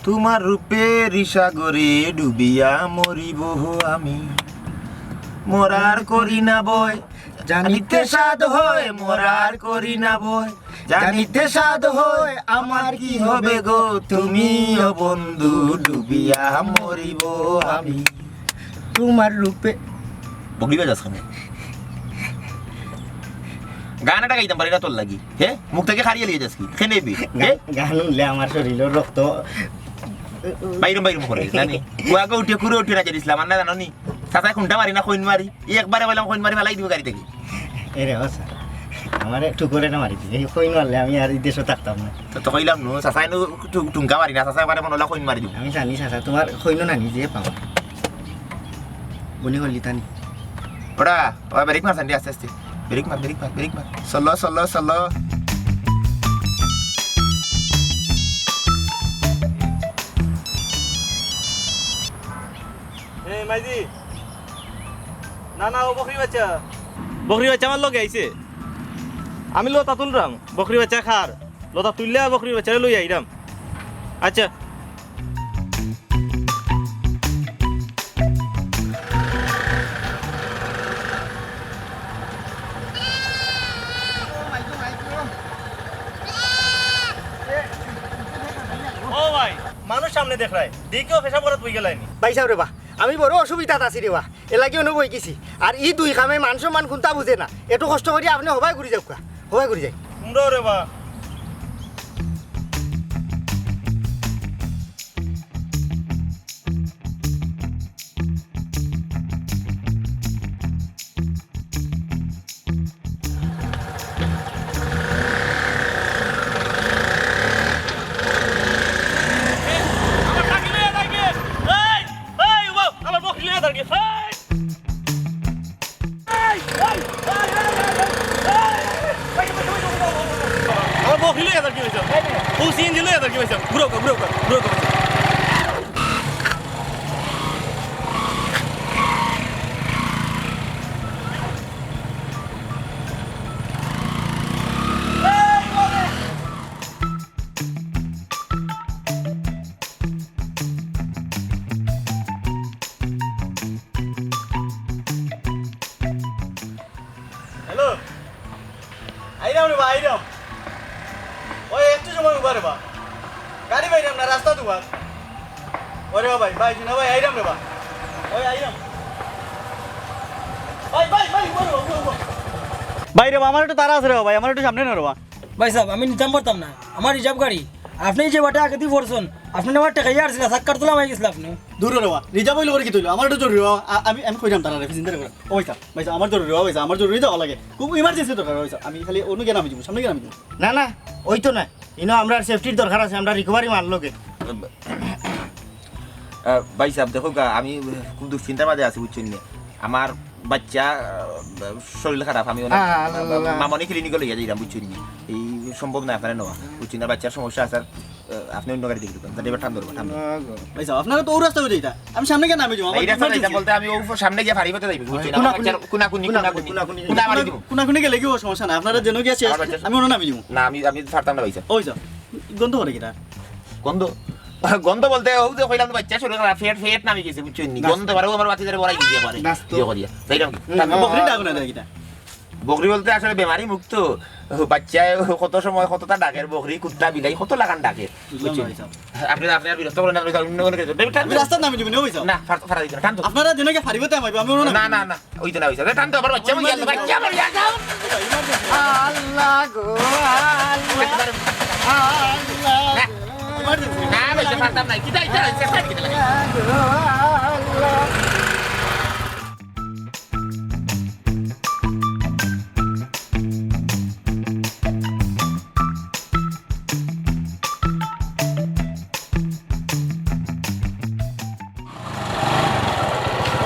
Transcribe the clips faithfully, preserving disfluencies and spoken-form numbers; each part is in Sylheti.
তোমার রূপের সাগরে ডুবিয়া মরিব আমি। মরার করি না ভয়, জানিতে সাধ হয়, মরার করি না ভয়, জানিতে সাধ হয়, আমার কি হবে গো, তুমিও বন্ধু ডুবিয়া মরিব আমি। তোমার রূপে বগরি বাজাস কেনে? গান এটা গাইতাম পারি না তোর লাগি, হে? মুখ থাকি খারিয়া লিয়ে যাস কি? কেনে বে? হে? গান, গান হুনলে আমার শরীরর রক্ত বাইরম বাইরম করে, জানি? ও আগে উঠে কুরে উঠে রাখে দিছিলাম, আর না জানো নি? চাচায় খুনটা মারি না, কইন মারি। ই একবারে কইলাম কইন মারি ফালাই দিব গাড়ি থাকি। এরে ও স্যার, আমারে ঠুকরে না মারি দিবে। এই কইন মারলে আমি আর এই দেশো থাকতাম না। তো, তো কইলাম নু, চাচায় নু ঠু-, ঠুঙ্কা মারি না, চাচায় একবারে মনে হইলা কইন মারি দিব। আমি জানি চাচা, তোমার কইন না নিজে পাও। বনি করলি তানি। ওরা, ওরা ব্রেক মার, সান্ডি, আস্তে আস্তে। ব্রেক মার, ব্রেক মার, ব্রেক মার। চলো, চলো, চলো। এই মাইজি। না, না, ও বকরি বাচ্চা। বকরি বাচ্চা আমার লগে আইছে। আমি লতা তুলরাম। বকরি বাচ্চা খার। লতা তুললে বকরি বাচ্চারে লই আইরাম। আচ্ছা। ও ভাই, মানুষ সামনে দেখরায়, দেখিও পেশাব করাত বই গেলায়নি। ভাই সাহেব রে বা, আমি বড় অসুবিধাত আছি রে বা, এর লাগি অনো বই গেছি। আর ই দুই কামে মান সম্মান কুন্তা বুঝে না, এত কষ্ট করি আপনে হবায় ঘুরি যাউক্কা, হবায় ঘুরি যাই। তোমরাও রে বা। আমার বকরি লইয়া যার কি হইছে? ও সিএনজি লইয়া যার কি হইছে? ঘুরো, ঘুরো, ঘুরো, ঘুরো। হ্যালো, আইরাম রে বা, আইরাম। ওই একটু সময় উবা রে বা, গাড়ি পাইরাম না, রাস্তা দুবার। ওরে বা ভাই, ভাই, জিনা ভাই, আইরাম রে বা। ওই আইরাম। ভাই, ভাই, ভাই, উবা রে বা, উবা, উবা। ভাই রে বা, আমার একটু তাড়া আছে রে বা, ভাই, আমার একটু সামনে না রে বা। ভাই সাহেব, আমি নিতাম পারতাম না, আমার রিজার্ভ গাড়ি। আপনে যে বাটে আগেদি পড়ছইন, আপনে আমার ঠেকাইয়া আরছিলা, চাক্কার তলা মারি গেছিলা আপনে। দূর রে বা, রিজার্ভ অইলে করে কিতা অইলো? আমার একটু জরুরি বা, আ-, আমি, আমি কইরাম তারারে, চিন্তা করে। ও ভাই সাহেব, ভাই সাহেব, আমার জরুরি বা, ভাই সাহেব, আমার জরুরি যাওয়া লাগে। খুব ইমার্জেন্সি দরকার, ভাই সাহেব। আমি খালি অন্য গিয়া নামি যাইমু, সামনে গিয়া নামি যাইমু। না, না, অইতো না। ইনো আমরার সেফটির দরকার আছে, আমরা রিকভারি মাল লগে। আহ, ভাই সাহেব, দেখউক্কা, আমি খুব দুশ্চিন্তার মাঝে আছি, বুঝছইন নি? আমার বাচ্চা, আহ, শরীর খারাপ, আমি ওনার আল্লাহ। মামনি ক্লিনিকে লইয়া যাইরাম, বুঝছইন নি? এই সম্ভব না আপনারে নেওয়া, বুঝছইন না? বাচ্চার সমস্যা আছে, আর, আহ, আপনে অন্য গাড়ি দেখি দেবেন। তা এবার টান ধরবো, টান ধরবো। ভাই সাহেব, আপনারা তো ও রাস্তা অইয়া যাইতা, আমি সামনে গিয়া নামি যাইমু, আমার এই রাস্তা emergency। যাইতা বলতে আমি ও সামনে গিয়া ফাড়ি পেতে যাইবো, বুঝছইন না? আমার বাচ্চার কুনাকুনি, কুনাকুনি, কুনাকুনি, কুনাকুনি। কুনাকুনি গেলে কি ও সমস্যা না, আপনারা যেন গিয়া শেষ, আমার বাচ্চার আমি অনো নামি যাইমু। না, আমি, আমি ছাড়তাম না, ভাই সাহেব। ওই যাও। গন্ধ করে কিতা? গন্ধ? গন্ধ বলতে, ও যে কইলাম, বাচ্চা শরীর খারাপ, পেট, পেট নামি গেছে, বুঝছইন নি? না। গন্ধ পারে, ও আমার বাতি ধরে বড়াই দিয়ে পারে। না, তো। ইয়ে করিয়া। তাই না? হুম, তা আমি হুম। বকরি ডাকো না, ডাকি না। বকরি বলতে আসলে বেমারি মুক্ত। বাচ্চায় কত সময় কততা ডাকের, বকরি, কুত্তা, বিলাই, কত লাখান ডাকের। বুঝলাম না, বুঝছইন? ভাই সাহেব। আপনে, আপনে আর বিরক্ত করেন না, আপনে অন্য কোনো কিছু। টান আমি ধরো। রাস্তার নামে যাবেন, ওই যাও। না, ফার-, ফাড়া দিবেন, টান ধরো। আপনারা যেন গিয়া ফাড়িব তে আমাইব, আমি অনো না, না। না, না। ওই তো না, ওই তো না। টান তো আবার বাচ্চা আমার বলি গেল, বাচ্চা বলি গেল। আল্লাহ গো, আল্লাহ, আল্লাহ। না, না, ভাই, পারতাম না। কিতা, কিতা, কিতা, কিতা লাগে?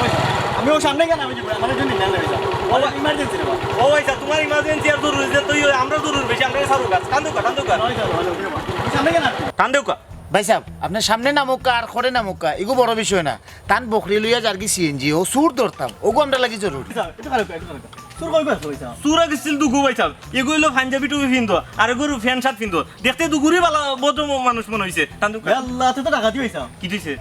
ওই, আমি ও সামনে গিয়া নামি যাইমু, আমার একটু নিয়ে নেবে, স্যার। ও ভাই, ইমার্জেন্সি রে বাবা। ও ভাই, স্যার, তোমার ইমার্জেন্সি আর জরুরি যে তুই ওই আমরা জরুরি বেশি, আমরা সারু গাছ। কান্দুকা, কান্দুকা। ওই স্যার, ওই স্যার, ওই স্যার। সামনে গিয়া নামি। কান্দুকা। ভাই সাহেব, আপনে সামনে নামুক্কা আর খরে নামুক্কা, ইগু বড় বিষয় না। তান বকরি লইয়া যারগি সিএনজি, ও চুর ধরতাম, ওগু আমরার লাগি জরুরি। স্যার, একটু খারাপ, একটু খারাপ। চুর কই গেছে ভাইসাব? চুর গেছিল দুগু ভাইসাব। এগু অইলো পাঞ্জাবি টুপি পিন্দো, আর এগু প্যান্ট শার্ট পিন্দো। দেখতে দুগুরই ভালা ভদ্র ম-, মানুষ মনে অইছে। টান দেউক্কা। আল্লাহ, তে তো ডাকাতি ভাইসাব। কিতা অইছে?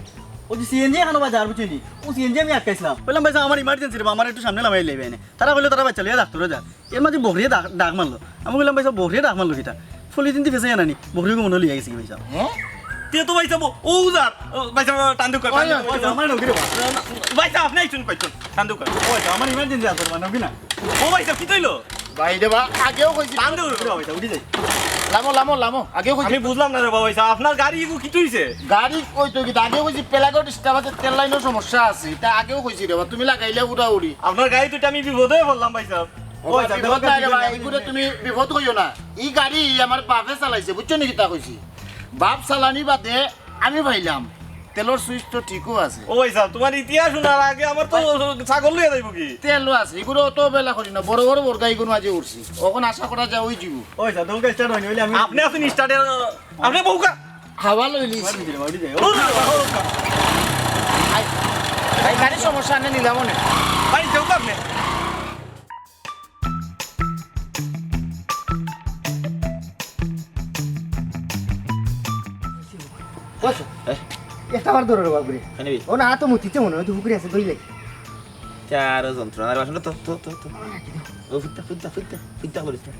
ওই যে সিএনজি এখানো বাজার, বুঝছইন নি? ও সিএনজি আমি আটকাইছিলাম। কইলাম, "ভাইসাব, আমার ইমার্জেন্সি রে বা, আমার একটু সামনে লামাই লাইবা এনে।" তারা কইলো, "তারা বাইচ্চা লইয়া ডাক্তারো যা।" এর মাঝে বকরিয়ে ডাক, ডাক মারলো। আমি কইলাম, "ভাইসাব, বকরিয়ে ডাক মারলো কিতা? পলিথিন দি ফেসাইয়া নানি, বকরিগু মনো অয় লইয়া গেছে গি ভাইসাব।" হ্যাঁ? তে তো ভাইসাব, ও যার, ও ভাইসাব, টান দেউক্কা, টান ওই, দেউক্কা, ওই, ভাইসাব। আমার নবীরে বাবা। ভাইসাব, আপনে আইছইন, কইছইন, টান দেউক্কা। ও ভাইসাব, আমার ইমার্জেন্সি আছে, আমার নবী না। ও ভাইসাব, কিতা অইলো? ভাই রে বা, আগেও কইছি। টান দেউক্কা, উঠি যাও ভাইসাব, উঠি যাই। লামো, লামো, লামো, আগেও কইছি। আমি বুঝলাম না রে বাবা, ভাইসাব, আপনার গাড়ি এগু কিতা অইছে? গাড়ি ওই তো কিতা, আগে কইছি প্লাগর স্টাফাতে তেল লাইনর সমস্যা আছে, ইতা আগেও কইছি রে বা, তুমি লাগাইলে উড়াউড়ি। আপনার গাড়ি তো ইটা আমি বিপদে পড়লাম ভাইসাব। ও ভাই, বিপদ নাই রে ভাই, ইগুরে তুমি বিপদ কইও না। ই গাড়ি আমার বাপে চালাইছে, বুঝছো নি কিতা কইছি? বাপ চালানি বাদে আমি পাইলাম, তেলর সুইচ তো ঠিকও আছে। ও ভাইসাব, তুমার ইতিহাস হুনার আগে আমার তো ছাগল লইয়া যাইবো গি। তেলও আছে, ইগুরে অত অবহেলা করি না, বড় বড় বর্গা ইগুর মাঝে উঠছি, অখন আশা করা যায় ওই যিবো। ও ভাইসাব, দমকা স্টার্ট অয়নি, অইলে আমি আপনে আছইন স্টার্টে, আপনে বউকা। হাওয়া লইলিছি। বাড়ি যাই, বাড়ি যাই। ও, ও, ও। ভাই, ভাই, গাড়ির সমস্যা, আনে নিলাম অনে। বাড়ি যাও আপনে। বসো। এ? একটা বার ধরো রে বাবরে। কেন রে? ও না, তো মুতিতে মনে অয়, তো পুকুরে আছে, ধরি লাগি। চারো যন্ত্রণার বাসন, তো, তো, তো, তো। ও, ফুটতা, ফুটতা, ফুটতা, ফুটতা করিস না।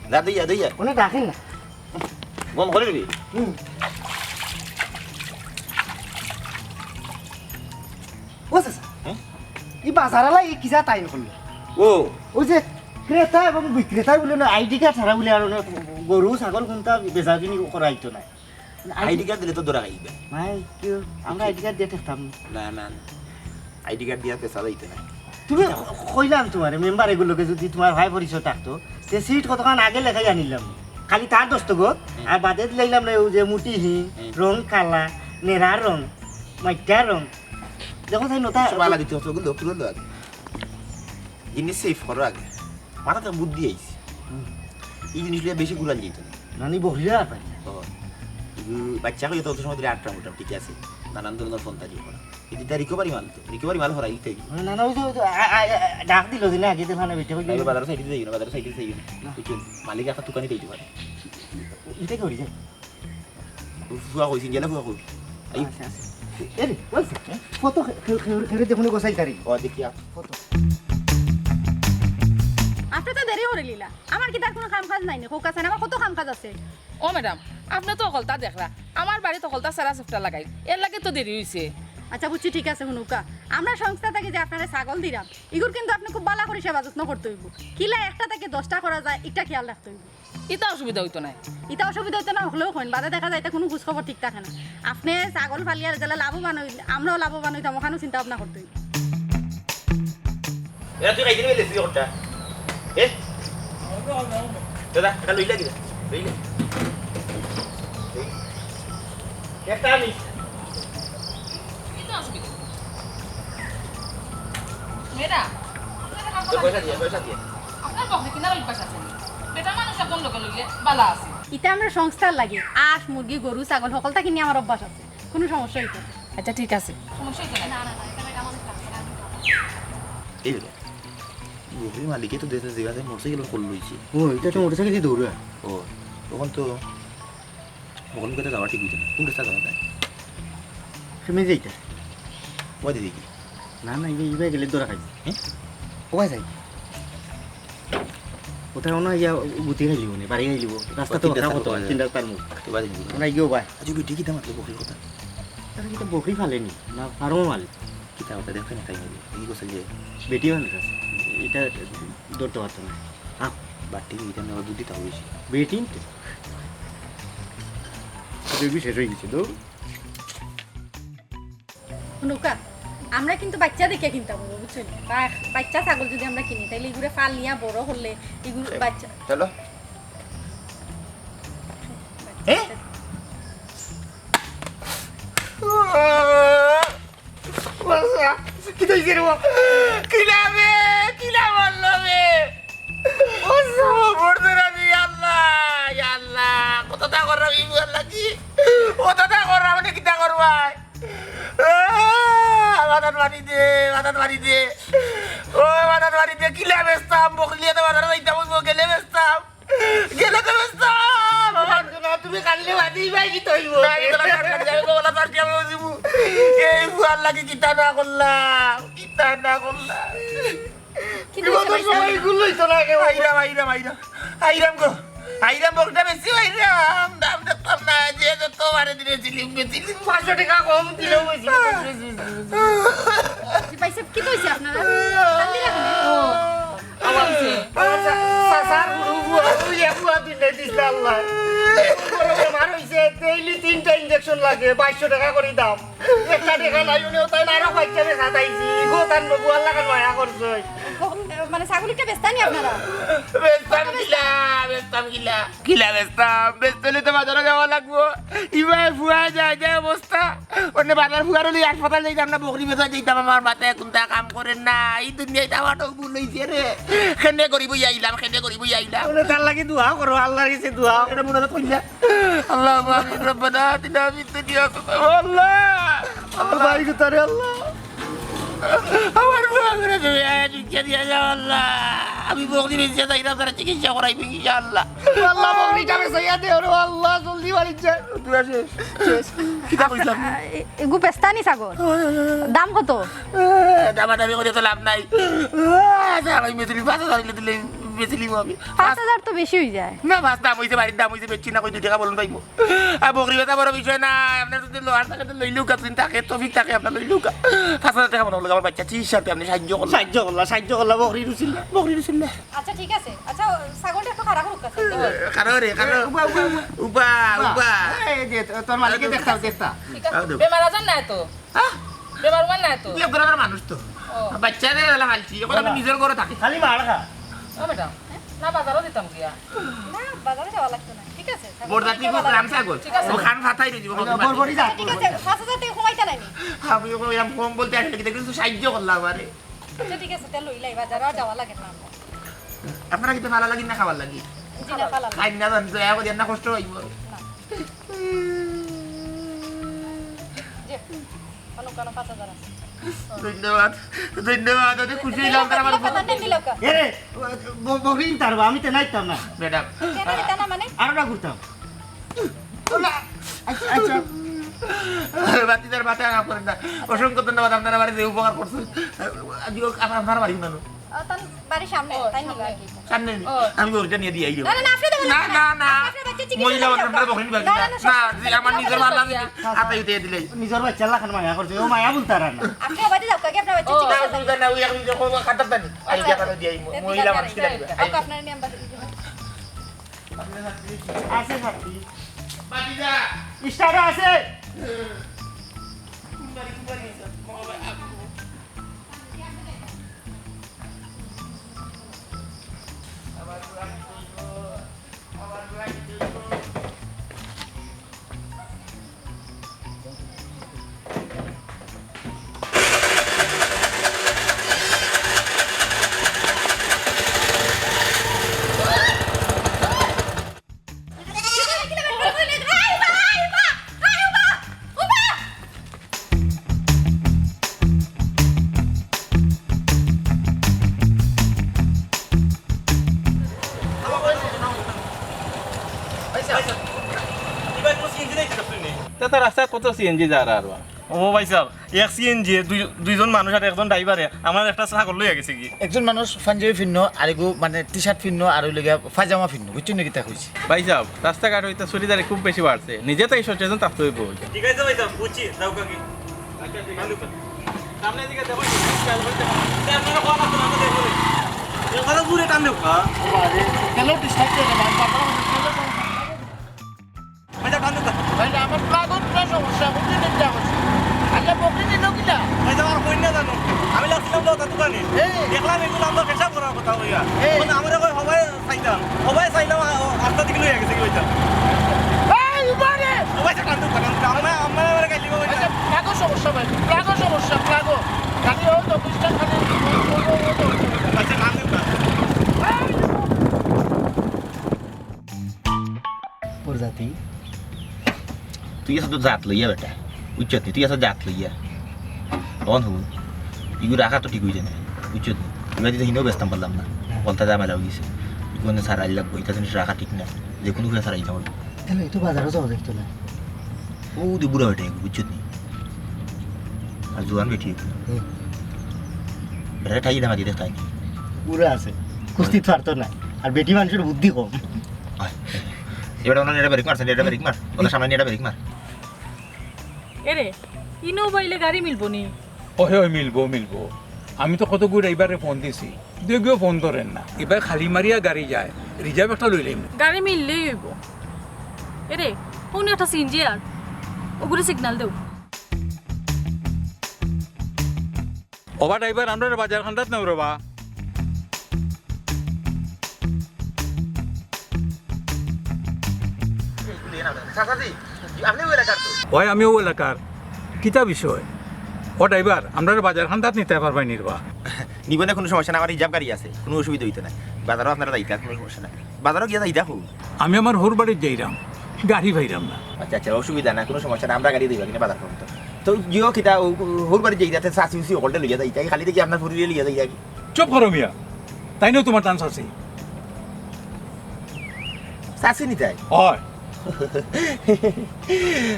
যা, দইয়া, দইয়া। ওনে ডাকেন না। বন্ধ করে দিবি? হুম। ও চাচা, হ্যাঁ? ই বাজারআলা ই কিজা তাইন করলো? ও। ওই যে ক্রেতা এবং বিক্রেতা বলে না, আইডি কার্ড ছাড়া বলে আর ওনে গরু, ছাগল কুনটা বেচা কিনি করা অইতো না। আইডি কার্ড দিলে তো ধরা খাইবা। ভাই, কেউ, আমরা আইডি কার্ড দিয়া ঠেকতাম না। না, না, না। আইডি কার্ড দিয়া পেশা যাইতে না। তুমি কইলাম তুমারে, মেম্বার এগুর লগে যদি তুমার ভাই পরিচয় থাকতো, তে সিট কতখান আগে লেখাই আনিলাম। খালি তার দস্তখত, হুম। আর বাদে দিলাইলাম না, ওই যে মুটিহীন, হুম। রং কালা, নেরা রং, মাইটা রং। দেখো তাই নতা কিছু বালা দিতে হতো, ওগুলো, ওগুলো আগে। জিনিস সেভ করো আগে। মাথাত বুদ্ধি আইছে। হুম। ই জিনিস লইয়া বেশি ঘুরান যাইতো না। নানি বকরিরা আর পারি। ও। উম, বাচ্চা হইলে তো অত সময় ধরে আটটা মোটামুটি, ঠিক আছে? নানান ধরনের ফোন তাজি করা। কিন্তু তার রিকভারি মাল তো, রিকভারি মাল হরাই দিতে হইবে। না, না, ওই যে, ওই যে, আ, আ, আ, ডাক দিল দিলে আগে তো ওখানে বেটে হইবে। তাইলে বাজার সাইডে যাইও না, বাজার সাইডে যাইও না। না। বুঝছো? মালিক একটা দোকানে যাইতে পারে। এটা কি হইছে? ফুয়া কইছি, গেলে ফুয়া কই। আই। আচ্ছা, আচ্ছা। এ রে, বলছে, হ্যাঁ? কত খে-, খে-, খে-, খে-, দেখুন গোসাই তারি। ও, দেখি, আ। কত? আপনি তো দেরি করে লিলা। আমার কিতা কুনু কাম কাজ নাই নি? কউক্কা চাইন, আমার কত কাম কাজ আছে। ও ম্যাডাম, আপনি তো হকলতা দেখরা, আমার বাড়িত হকলতা সারা সুফটা লাগাইল, এর লাগি তো দেরি অইছে। আচ্ছা, বুঝছি, ঠিক আছে, হুনউক্কা। আমরা সংস্থা থাকি যে আপনারে ছাগল দিরাম, ইগুর কিন্তু আপনি খুব বালা করি সেবা যত্ন করতে অইবো। কিলা একটা থাকি দশটা করা যায়, ইটা খেয়াল রাখতে অইবো। ইতা অসুবিধা অইতো নায়। ইতা অসুবিধা অইতো না অইলেও কইন, বাদে দেখা যায় ইতা কুনু খোঁজ খবর ঠিক থাকে না। আপনে ছাগল পালিয়া যেলা লাভবান অইলে, আমরাও লাভবান অইতাম, অখানও চিন্তা ভাবনা করতে অইবো। এরা তুই খাইতে নিবে লেসি ওটা? এ? দাদা, এটা লইলা কিনা? লইলা? লইলা? একটা আনিস। ইতা অসুবিধা। মেয়েরা, আপনারা তো পয়সা দিয়া, পয়সা দিয়া। আপনার বকরি কিনার অভ্যাস আছে নি? বেটা মানুষ একজন লগে লইলে বালা আছে। ইতা আমরা সংস্থার লাগি। আঁশ, মুরগি, গরু, ছাগল হকলতা কিনি আমার অভ্যাস আছে। কুনু সমস্যা অইতো না। আচ্ছা, ঠিক আছে। সমস্যা অইতো না। না, না, না, এটা বেটা মানুষ লাগবে না। এই বেটা, বকরির মালিকে তো দেশে যে আছে মোটরসাইকেল কল লইছে। ও, ইটা তো মোটরসাইকেল দিয়া দৌড়া। ও, তখন তো বকরির কাছে যাওয়া ঠিক অইতো না। কুন রাস্তা যাওয়া যায়? তুমি যাইতা? ওই দিদি কি? না, না, ইবে, ইবে গেলে ধরা খাইবে। হুম? ওবায় যাই। ওটা মনে হয় ইয়া গুতি খাইলিব নে, বাড়ি খাইলিব। রাস্তা তো ওই তিন ওটা রাস্তা কত, তো তিন রাস্তার মুখ। তো বাড়ি যাইব। আমরা গিয়েও বায়। আচ্ছা, বেটি কিতা মাতলো বকরির কথা? তারা কিতা বকরি ফালেনি, না ফার্মও মালিক। কিতা কথা দেখতে না তাই হবে। এই কথা যে বেটি মানুষ আছে, এটা ধরতে পারতো না। হ্যাঁ, বাটি এটা নেওয়া দুধ দিতে হবে বেশি। বেটি তো। বেবি শেষ হয়ে গেছে তো। হুনউক্কা, আমরা কিন্তু বাইচ্চা দেখিয়া কিনতাম অইবো, বুঝছইন? বা-, বাইচ্চা ছাগল যদি আমরা কিনি, তাইলে ইগুরে ফালিয়া বড় করলে, ইগুর আচ্ছা, বাইচ্চা চলো। এ? বাচ্চা, কিতা অইছে রে বা? কিলা বে? কিলা মারলো বে? ও, সব পড়ছে না রে, ইয়া আল্লাহ, ইয়া আল্লাহ। কততা কররাম, ই বুয়ার লাগি। কততা কররাম, মানে কিতা করবায়? আহ, মাথাত বাড়ি দে, মাথাত বাড়ি দে। ও, বাজার বাড়ি দিয়া কিলা বেচতাম, বকরি লইয়া তো বাজারো যাইতাম অইবো, গেলে বেচতাম, গেলে তো বেচতাম। আমার না, তুমি কানলে বাদে ইবায় কিতা অইবো? না, আমি তো না, না, না, আমি তো বলা তো আর কি আমি বুঝিবো। এই ফুয়ার লাগি কিতা না করলাম, কিতা না করলাম। কিতা অইছে বিপদর ভাই সময় সাহেব? এগুলোই তো লাগে। আইরাম, আইরাম, আইরাম। আইরাম গো। আইরাম বকরিটা বেশি আইরাম। দাম দেখতাম না, যে যত বারে দিলে চিলিম, চিলিম। পাঁচশো টেকা কম দিলেও বেশি। জি ভাই সাহেব, কিতা অইছে আপনারার? কান্দিরা কেনে? ও, আবার অইছে। আচ্ছা, চা-, চাচার বুড়ো বুয়া, ওই এক বুয়া দুইটা দিছিল আল্লাহ। বড় বেমার অইছে, ডেইলি তিনটা ইনজেকশন লাগে, বাইশশো টেকা করি দাম। একটা টেকা নাই, উনি তাই আরো বাইচ্চা বেচা তাইছি। ইগো তার নবু আল্লাহ খান মায়া করছে। ও, মানে ছাগল একটা বেচতা নি আপনারা? বেচতাম কিলা, বেচতাম কিলা? কিলা বেচতাম? বেচতে অইলে তো বাজারো যাওয়া লাগবো। ইবায় ফুয়া যায়, যায় অবস্থা। অনে বাজার ফুয়ার অইলে হাসপাতাল যাইতাম না, বকরি বেচা যাইতাম, আমার মাথায় কুন্তা কাম করে না। এই দুনিয়াত আমার তো ভুল অইছে রে। কেনে গরিব অইয়া আইলাম, কেনে গরিব অইয়া আইলাম। বলে তার লাগি দোয়া করো, আল্লাহর কাছে দোয়া। এটা মনে রাখো না। আল্লাহুম্মা আমিন। রব্বানা আতিনা ফিদ দুনিয়া হাসানাতাও, আল্লাহ। আল্লাহ। ভাই গো, তারে আল্লাহ। আমার ফুয়া করে তুমি আয়া ভিক্ষা দিয়া যাও, আল্লাহ। আমি বকরি বেচিয়া যাইরাম, তারা চিকিৎসা করাইবে, ইনশাআল্লাহ। আল্লাহ, বকরিটা বেচাইয়া দে, ওরে আল্লাহ, জলদি বাড়ি যা। দোয়া শেষ। শেষ। কিতা কইছিলাম? আচ্ছা, এ-, এগু বেচতা নি ছাগল? দাম কত? এ, দামাদামি করে তো লাভ নাই। আচ্ছা, আমি বেচিলি, পাঁচ হাজার অইলে দিলে বেচিলিমু আমি। পাঁচ হাজার তো বেশি অই যায়। না, পাঁচ দাম অইছে, বাড়ির দাম অইছে, বেচছি না, কই দুই টেকা বলুন পাইবো। আর বকরি বেচা বড় বিষয় না, আপনার যদি লওয়ার থাকে তো লইলেও কা, যদি থাকে, তৌফিক থাকে, আপনার লইলেও কা। পাঁচ হাজার টেকা মনে হলো আমার বাচ্চা চিকিৎসাতে আপনি সাহায্য করলেন। সাহায্য করলা, সাহায্য করলা, বকরি রুচিল্লা, বকরি রুচিল্লা। আচ্ছা, ঠিক আছে। আচ্ছা, ছাগলটা একটু খাড়া করুক, আচ্ছা। কারো রে, কারো। উবা, উবা, উবা। উবা, উবা। এই যে, তো-, তোর মালিকে দেখতা, দেখতা। ঠিক আছে। আদব। বেমার আজার নাই তো? হ্যাঁ? বেমার উমার নাই তো? তুই এক ধরনের মানুষ তো। ও। বাচ্চারে এলা ফালছি, এখন আমি নিজের ঘরে থাকি। খালি মার খা। ও ম্যাডাম, না বাজারও দিতাম গিয়া। না, বাজারে যাওয়া লাগতো না। ঠিক আছে, ছাগল বড় জাতি কিনতে গো, ভালো গ্রাম লাগে। ছাগল। ঠিক আছে। ও খান ফাতাই দিব, বড় বড়ি যা। ঠিক আছে, পাঁচ হাজার টেকা কমাইতা নাইনি? আমি ওকে এরকম কম বলতে আসলে কি দেখুন, সাহায্য করলা আমারে। আচ্ছা, ঠিক আছে, তাহলে লইলাই, বাজারে আর যাওয়া লাগে না। আপনারা কিন্তু ভালো লাগি না খাবার লাগি? জি না, ভালো লাগে। খাই না জানি তো, এখন না কষ্ট হইব। না। জি, অনেক কোনো পাঁচ হাজার আছে। ধন্যবাদ, ধন্যবাদ, অনেক খুশি হইলাম, তারা আমার কথা নেই দিল কা? এ রে, ব-, ব-, বহিন তার বা, আমি তো নাইতাম না। ম্যাডাম। কেন দিতা না মানে? আরো না ঘুরতাম। আচ্ছা, আচ্ছা। বাতিদার বাতে না করেন না। অসংখ্য ধন্যবাদ, আপনারা আমার যে উপকার করছেন। আজকে আপনার বাড়ি কোন? ও, তার বাড়ির সামনে, ও, তাই নিবা সামনে। আর কি। সামনে নি? ও। আমি ওইটা নিয়ে দিয়ে আইবো। না, না, না, আপনি দেবেন না, না। না, না। আপনি আপনার বাচ্চা চিকিৎসা মহিলা করেন। মানুষ, আপনারা বকেন না, না, না, না, না, সব যে আমার নিজের ভালো লাগে, আচ্ছা। হাতে উঠে দিলাই। নিজের বাচ্চা লাখান মায়া করছে, ও মায়া বলতে আর না। আপনি বাদে যাও, আগে আপনার বাচ্চা ও, চিকিৎসা না, করেন। অসুবিধা নাই, ওই আমি যখন খাতার দানি, আই আচ্ছা, গিয়া আচ্ছা। তাহলে দিয়ে আইবো। এদিকে মহিলা আর মানুষ কি আচ্ছা, লাগবে? আচ্ছা। আই। ওকে, আপনার নিয়ে আমি বাসে আছে সাথী। বাতিজা। স্টার আছে। তে তো রাস্তাত কত সিএনজি যার আর বা। ও ভাই সাহেব, এক সিএনজি, দুই, দুইজন মানুষ আর একজন ড্রাইভারে আমার একটা ছাগল লইয়া গেছে কি। একজন মানুষ পাঞ্জাবি ফিন্ন, আর এগু মানে টি শার্ট ফিন্ন, আর ওই লগে পায়জামা ফিন্ন, বুঝছেন নাকি তা কইছি? ভাই সাহেব, রাস্তাঘাট হইতে চুরিদারি খুব বেশি বাড়ছে, নিজে তো এই সচেতন থাকতে হইব। ঠিক আছে ভাই সাহেব, বুঝছি, যাও কাকি। সামনে দিকে দেখো, খেয়াল করে দেখো। আপনারা কল আসুন, আমরা দেখবো। এখানে দূরে টান দেবো। আরে, কেন ডিস্টার্ব করে না? ভাই, যা, টান দে, যা। ভাই, আমার প্লাগও পুরা সমস্যা, বুঝলি না কিতা করছি? আচ্ছা, বকরি নিল কিলা? ভাই, যা, আমার কই না জানো। আমি লাগছিলাম তো ওটা দোকানে। এই। দেখলাম এগুলো আমরা পেশাব করার কথা হইয়া। এই। মানে, আমরা কই হবাই চাইলাম। হবাই চাইলাম, আ, ও, আস্তা দিকে লইয়া গেছে কি ওইটা? এই, উবারে! হবাই তো টান দে, টান দে। আমরা, আমরা, আমরা গাইলি, ভাই। আচ্ছা, প্লাগও সমস্যা, ভাই। প্লাগও সমস্যা, প্লাগও। খালি ও তো বিশটা খালি, ও, ও, ও, ও, ও। আচ্ছা, টান দে, টান দে। এই! প্রজাতি। তুই আছস তো জাত লইয়া বেটা, বুঝছত নি? তুই আছস জাত লইয়া। অন হুন, ইগু রাখা তো ঠিক হইছে না, বুঝছত নি? এবার তো হিনেও বেচতাম পারলাম না। হ্যাঁ। বলতে দাম এলাও গেছে। কোন সারাই লাগবো, এটা জিনিস রাখা ঠিক না। যে কোনো করে সারাই যাবো। তাহলে এই তো বাজারও যাওয়া যাইতো না। ও দি বুড়া বেটা, বুঝছো নি? আর জোয়ান বেটি। হুম। বেটা ঠাই দাম দিয়ে দেখ তাই। বুড়া আছে। কুস্তি পারতো না। আর বেটি মানুষের বুদ্ধি কম। আয়। এবার ওনার এটা ব্রেক মারছেন, এটা ব্রেক মার। ওদের সামনে এটা ব্রেক মার। এরে, ইনো বাইলে গাড়ি মিলবো নি? ওহে, ওই মিলবো, মিলবো। আমি তো কতগু ড্রাইভারে ফোন দিছি, দুইগুয়ে ফোন ধরের না। এবার খালি মারিয়া গাড়ি যায়, রিজার্ভ একটা লইলাইমু। গাড়ি মিললেই অইবো। এরে, ফোনে একটা সিএনজি আর ওগুরে সিগন্যাল দেও। ওবা ড্রাইভার, আমরারে বাজার খান্দাত নেও রে বা। চাচাজি, আপনি ওই এলাকার তো? ওই, আমি ওই এলাকার। কিতা বিষয়? ও ড্রাইভার, আমরারে বাজার খান্দাত নিতায় পারবায় নি রে বা? নিবো না, কোনো সমস্যা না, আমার রিজার্ভ গাড়ি আছে, কোনো অসুবিধা অইতো না। বাজারও আপনারা যাইতা, কোনো সমস্যা না। বাজারও গিয়া যাইতা খুব। আমি আমার হউর বাড়িত যাইরাম, গাড়ি পাইরাম না। আচ্ছা, আচ্ছা, অসুবিধা না, কোনো সমস্যা না, আমরা গাড়ি দিবা কিনা বাজার করুন তো। তো গিয়েও কিতা, ও, ও, হউর বাড়িত যাইতা, তে চাচি উচি হকলটা লইয়া যাইতা, খালি দেখি আপনার ফুরিয়ে লইয়া যাইতা কি? চুপ করো মিয়া, তাইন তো তুমার তান চাচি। চাচি নি তাই? অয়।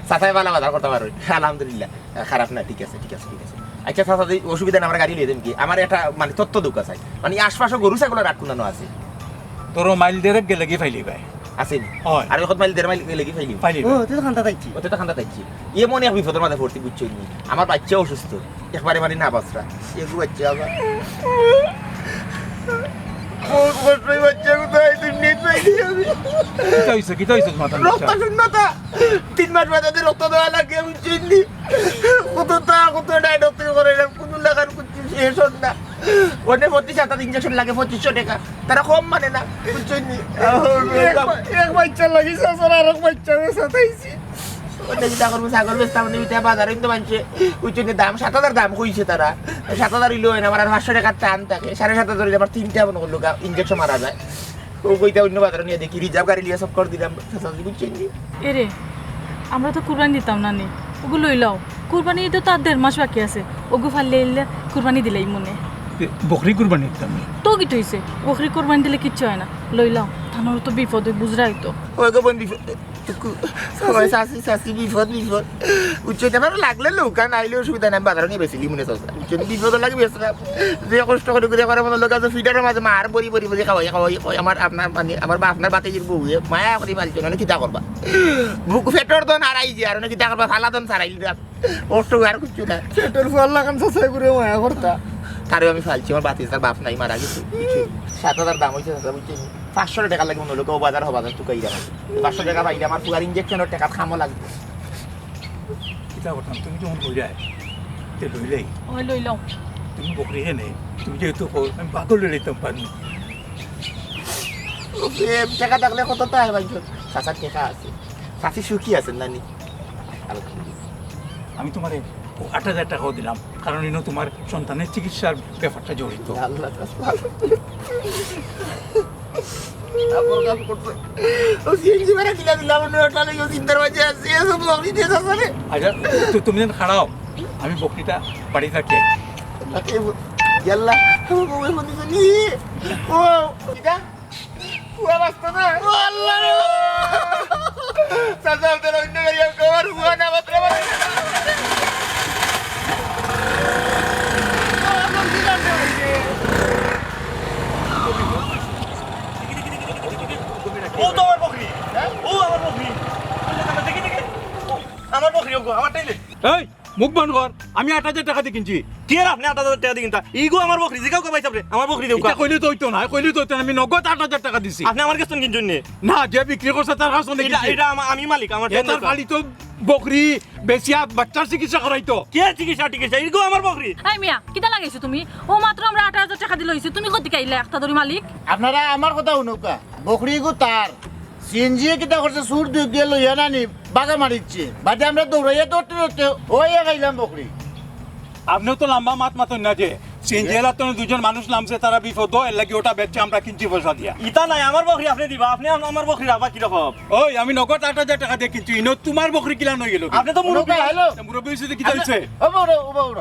চাচায় বালা বাজার করতা পারইন, আলহামদুলিল্লাহ। খারাপ না, ঠিক আছে, ঠিক আছে, ঠিক আছে। আচ্ছা চাচা, যে অসুবিধা না, আমার গাড়ি লইয়া দেন কি? আমার একটা মানে তথ্য দরকার আছে, মানে আশপাশে গরু ছাগল রাখুন না আছে। ধরো মাইল দেড়েক গেলে কি পাইলিবায়? আছে নি? অয়। আর কত মাইল, দেড় মাইল গেলে কি পাইলিবায়? পাইলিবায়। ও, তুই তো খান্দাত আইছি। ও, তুই তো খান্দাত আইছি। এ মনে এক বিপদের মাঝে পড়ছি, বুঝছো নি? আমার বাচ্চা অসুস্থ, একবারে মানে না বাঁচরা। এগু বাচ্চা আবার। বহুত কষ্ট অই বাচ্চা কোথায়, তুই নেট পাইলি আমি। কিতা অইছে, কিতা অইছে তুমার তান বাচ্চা? রক্ত শূন্যতা। তিন মাস বাদে রক্ত দেওয়া লাগে, বুঝছো নি? কত তা, কত ডায়েট করতে করে, কোনো লাগার কিছু শেষ হন না। ওনে পঁচিশ হাজার ইঞ্জেকশন লাগে, পঁচিশশো টাকা। তারা কম মানে না, বুঝছো নি? এক বা-, এক বাচ্চা লাগি, চাচার আরক বাচ্চা সাতাইছি। ওনে কিতা করবো, ছাগল বেচতাম, ওনে কিতা বাজারে কিন্তু মানছে, বুঝছো নি? দাম সাত হাজার দাম কইছে তারা। সাত হাজার অইলে অয় না, আমার আর পাঁচশো টাকার টান থাকে। সাড়ে সাত হাজার অইলে আমার তিনটা মনে করলো গা, ইঞ্জেকশন মারা যায়। ও কইতা অন্য বাজারে নিয়া দেখি, রিজার্ভ গাড়ি লিয়া চক্কর দিলাম, চাচাজি, বুঝছো নি? এরে, আমরা তো কুরবানি দিতাম না নি, ওগু লইলাও। কুরবানি ইদে তো আর দেড় মাস বাকি আছে, ওগু ফাললে ইলে কুরবানি দিলাই মনে। এ, বকরি কুরবানি দিতাম নি। তো কিতা অইছে? বকরি কুরবানি দিলে কিচ্ছু অয় না, লইলাও। তানর তো বিপদ অই, বুঝরায় তো। ওই গো বন্ধু, টুকু, ওই চাচি, চাচি, বিপদ, বিপদ। বুঝছো, ইটা আমার লাগলে লউক্কা, নাইলে অসুবিধা নাই, আমি বাজারে নিয়া বেচিলিমু নে চাচা। বুঝছো, বিপদ লাগি বেচলাম। যে কষ্ট করি ঘুরে করে মনে লগে আছে, ফিডারের মাঝে মার বড়ি, বড়ি, বড়ি খাওয়াই, খাওয়াই, খাওয়াই। আমার, আপনার, মানে, আমার বাপ, আপনার বাতিজির বউ, এ মায়া করি পালছো, নাইলে কিতা করবা? বুক ফেটর দন হারাই যে, আর অনে কিতা করবা? ফালা দন ছাড়াই দিলাম। কষ্ট আর কিচ্ছু না। ফেটর ফুয়ার লাখান চাচায় ঘুরে মায়া করতা। তারে আমি ফালছি, আমার বাতিজার বাপ নাই, মারা গেছে। বুঝছো? সাত হাজার দাম অইছে চাচা, বুঝছো? পাঁচশো টাকা লাগে মনে লগে, ও বাজার, হ বাজার, তুকাই দাম। পাঁচশো টাকা পাইলে আমার ফুয়ার ইঞ্জেকশনর টাকার কামও লাগবো। কিতা করতাম, তুমি যখন কইরায়, তে লইলাই। ওই লইলাও। তুমি বকরি হে নে, তুমি যেহেতু কও, আমি বাদর লইলাইতাম পারি। উফ, এ, টাকা থাকলে কত তাই ভাই? চাচার টাকা আছে। চাচি সুখী আছেন নানি? আলহামদুলিল্লাহ। আমি তুমারে আট হাজার টাকাও দিলাম, কারণ ইনো তুমার সন্তানের চিকিৎসার ব্যাপারটা জড়িত। আল্লাহ, আল্লাহ। কাপড় কাপড় করছে। ও সিএনজি ভাড়া কিলা দিলাম, অন্য একটা লইও চিন্তার মাঝে আছে, এ সব লবি দিয়ে যাচ্ছে রে। আচ্ছা, তো তুমি যেন খাড়াও, আমি বকরিটা বাড়ি থাকি। তাকে ইয়াল্লা, ও বউ এখন দিছে নি। ও, কিটা? ও বাঁচতো না। ও আল্লাহ রে। চাচা, আপনারা অন্য গাড়ি আমাকে আমার হুয়া না, মাত্র আমার। ও তো আমার বকরি। ও আমার বকরি। দেখি, দেখি। ও, আমার বকরি, ওগো, আমার টাইলে। এই, মুখ বন্ধ কর। আমি আট হাজার টাকা দি কিনছি। কি আর আপনি আট হাজার টাকা দি কিনতা? ইগো আমার বকরি, জিগাও কো ভাই সাবরে, আমার বকরি দেউক্কা। ইটা কইলে তো অইতো না, কইলে তো অইতো না। আমি নগদ আট হাজার টাকা দিছি। আপনি আমার গেছ থনে কিনছইন নি? না, যে বিক্রি করছে তার গেছ থনে কিনছি। ইটা আমা-, আমি মালিক, আমার এ তার দেউক্কা। খালি তো বকরি বেচিয়া বাচ্চার চিকিৎসা করাইতো। কে চিকিৎসা টিকিৎসা? ইগো আমার বকরি। এই মিয়া, কিতা লাগাইছো তুমি? ও মাত্র আমরা আট হাজার টাকা দি লইছি, তুমি কই থাকি আইলা একটা দড়ি মালিক? আপনারা আমার কথা হুনউক্কা, বকরি ইগু তার। সিএনজি এ কিতা করছে, চুর দুই দিয়া লইয়া নানি বাগা মারিচ্ছে। বাদে আমরা দৌড়াইয়া দৌড়তে দৌড়তে ওই এক আইলাম বকরি। আপনেও তো লাম্বা মাত মাতইন না যে, সিএনজি এলার তনে দুইজন মানুষ নামছে, তারা বিপদ, এর লাগি ওটা বেচছে আমরা কিনছি পয়সা দিয়া। ইতা নাই, আমার বকরি আপনে দিবা, আপনে আম-, আমার বকরি রাখবা কিরকম? ওই, আমি নগদ আট হাজার টাকা দি কিনছি, ইনো তুমার বকরি কিলান অইগেলো? আপনে তো মুরব্বি। হ্যালো। মুরব্বি অইছে যে কিতা অইছে? ও বড়, ও বড়।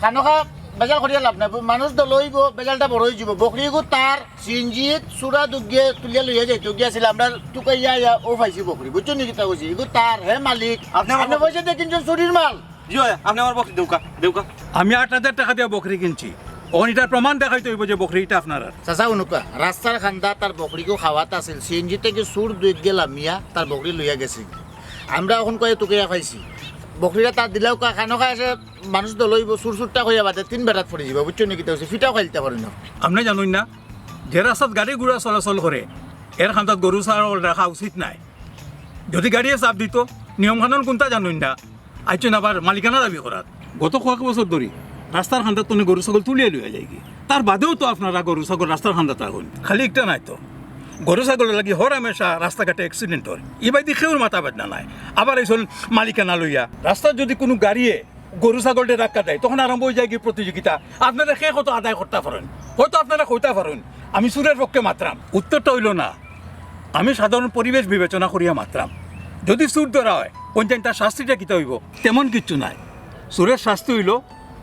খানোখা বেজাল করিয়া লাভ নাই, মানুষ দল অইবো, বেজালটা বড় অইযিবো। বকরিগু তার, সিএনজি চুরা দুগিয়ে তুলিয়া লইয়া যাইতো গিয়াছিল, আমরা তুকাইয়া আইয়া অউ পাইছি বকরি, বুঝছো নি কিতা কইছি? ইগু তার, হে মালিক। আপনে আমার আপনে কইছেন যে কিনছইন চুরির মাল। জি অয়, আপনে আমার বকরি দেউক্কা, দেউক্কা। আমি আট হাজার টেকা দিয়া বকরি কিনছি, অখন ইটার প্রমাণ দেখাইতে অইবো যে বকরি ইটা আপনারার। চাচা, হুনুক্কা, রাস্তার কান্দাত তার বকরিগু খাওয়াত আছিল, সিএনজি থাকি চুর দুইগিয়ে লামিয়া তার বকরি লইয়া গেছে। আমরা অখন কইয়া তুকাইয়া পাইছি, বকরিটা তার দিলাউক্কা, খানোখা আছে মানুষ দল অইবো, চুর চুরটা কইয়া বাদে তিন বেটাত পড়ি যিবা, বুঝছো নি কিতা কইছি? ফিটাও খাইলতা পারইন না। আপনে জানইন না, যে রাস্তাত গাড়ি ঘোড়া চলাচল করে, এর কান্দাত গরু ছাগল রাখা উচিত নায়। যদি গাড়িয়ে চাপ দিত, নিয়ম কানুন কুনতা জানইন না, আইছইন আবার মালিকানা দাবি করাত। গত কয়েক বছর ধরি রাস্তার কান্দাত তনে গরু ছাগল তুলিয়া লইয়া যায়গি, তার বাদেও তো আপনারা গরু ছাগল রাস্তার কান্দাত রাখইন। খালি একটা নায় তো, গরু ছাগলর লাগি হর হামেশা রাস্তাঘাটে অ্যাক্সিডেন্ট অর, ইবায়দি কেউর মাথা বেদনা নাই। আবার আইছইন মালিকানা লইয়া। রাস্তাত যদি কুনু গাড়িয়ে গরু ছাগলরে ধাক্কা দেয়, তখন আরম্ভ অইযায়গি প্রতিযোগিতা, আপনারা কে কত আদায় করতা পারইন। হয়তো আপনারা কইতা পারইন, আমি চুরের পক্ষে মাতরাম। উত্তরটা অইলো না, আমি সাধারণ পরিবেশ বিবেচনা করিয়া মাতরাম। যদি চুর ধরা অয়, অনতাইন তার শাস্তিটা কিতা অইবো? তেমন কিচ্ছু নায়। চুরের শাস্তি অইলো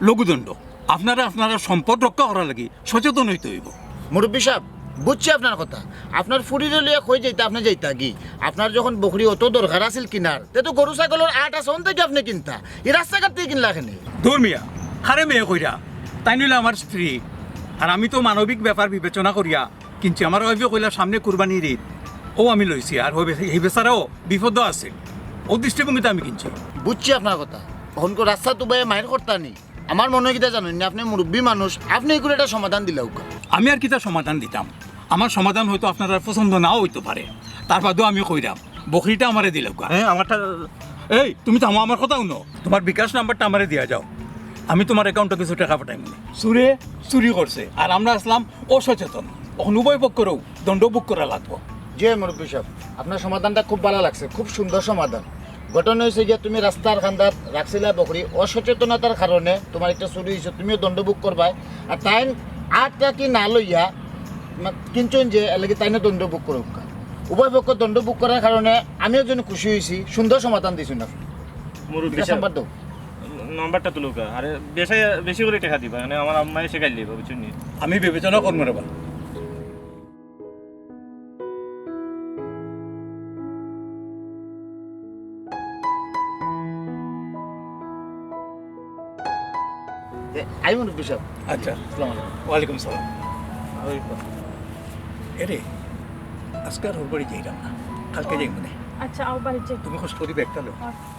লঘুদণ্ড। আপনারা আপনারার সম্পদ রক্ষা করার লাগি সচেতন অইতে অইবো। মুরব্বি সাব, বুঝছি আপনার কথা। আপনার ফুরিরে লইয়া কই যাইতা, আপনে যাইতাগি? আপনার যখন বকরি অত দরকার আছিল কিনার, তে তো গরু ছাগলর আট আছে, অন থাকি আপনে কিনতা। ই রাস্তাঘাট থাকি কিনলা কেনে? দূর মিয়া, কারে মেয়ে কইরা, তাইন অইলা আমার স্ত্রী। আর আমি তো মানবিক ব্যাপার বিবেচনা করিয়া কিনছি। আমার ওয়াইফে কইলা সামনে কুরবানির ঈদ, অউ আমি লইছি। আর অউ বে-, হি বেচারাও বিপদো আছিল, অউ দৃষ্টিভঙ্গিতে আমি কিনছি। বুঝছি আপনার কথা। অখনকু রাস্তাত উবাইয়া মাইর করতা নি। আমার মনে অয় কিতা জানইন নি, আপনে মুরব্বি মানুষ, আপনে ইগুর একটা সমাধান দিলাউক্কা। আমি আর কিতা সমাধান দিতাম? আমার সমাধান হয়তো আপনারার পছন্দ নাও অইতো পারে, তার বাদেও আমি কইরাম, বকরিটা আমারে দিলাউক্কা। হ্যাঁ, আমারটা। এই, তুমি থামো, আমার কথা হুনো। তুমার বিকাশ নাম্বারটা আমারে দিয়া যাও, আমি তুমার অ্যাকাউন্টো কিছু টেকা পাঠাইমুনে। চুরে চুরি করছে, আর আমরা আছলাম অসচেতন। অখন উভয় পক্ষরউ দণ্ড ভোগ করা লাগবো। জি মুরব্বি সাব, আপনার সমাধানটা খুব ভালা লাগছে, খুব সুন্দর সমাধান। ঘটনা অইছে গিয়া, তুমি রাস্তার কান্দাত রাখছিলা বকরি, অসচেতনতার কারণে তুমার একটা চুরি অইছে, তুমিও দণ্ড ভোগ করবায়। আর তাইন আট থাকি না লইয়া, মা-, কিনছইন যে, এরলাগি তাইনও দণ্ড ভোগ করউক্কা। উভয় পক্ষ দণ্ড ভোগ করার কারণে আমিও যেন খুশি অইছি, সুন্দর সমাধান দিছইন আপনে। মুরব্বি বিকাশ সাব, নাম্বার দেও। নাম্বারটা তুলউক্কা। আরে বেশি, বেশি করি টেকা দিবা, মানে আমার আম্মায় শিখাইল দিবা, বুঝছইন নি? আমি বিবেচনা করমু রে বা। এ, আই মুরব্বি সাব। আচ্ছা। আসসালামু আলাইকুম। ওয়ালাইকুম সালাম। ওই তো। এরে, আজকে আর অউ বাড়ি যাইরাম না, কালকে যাইমুনে। আচ্ছা, আও বাড়ি যাই। তুমি কষ্ট করি ব্যাগটা লও। আচ্ছা।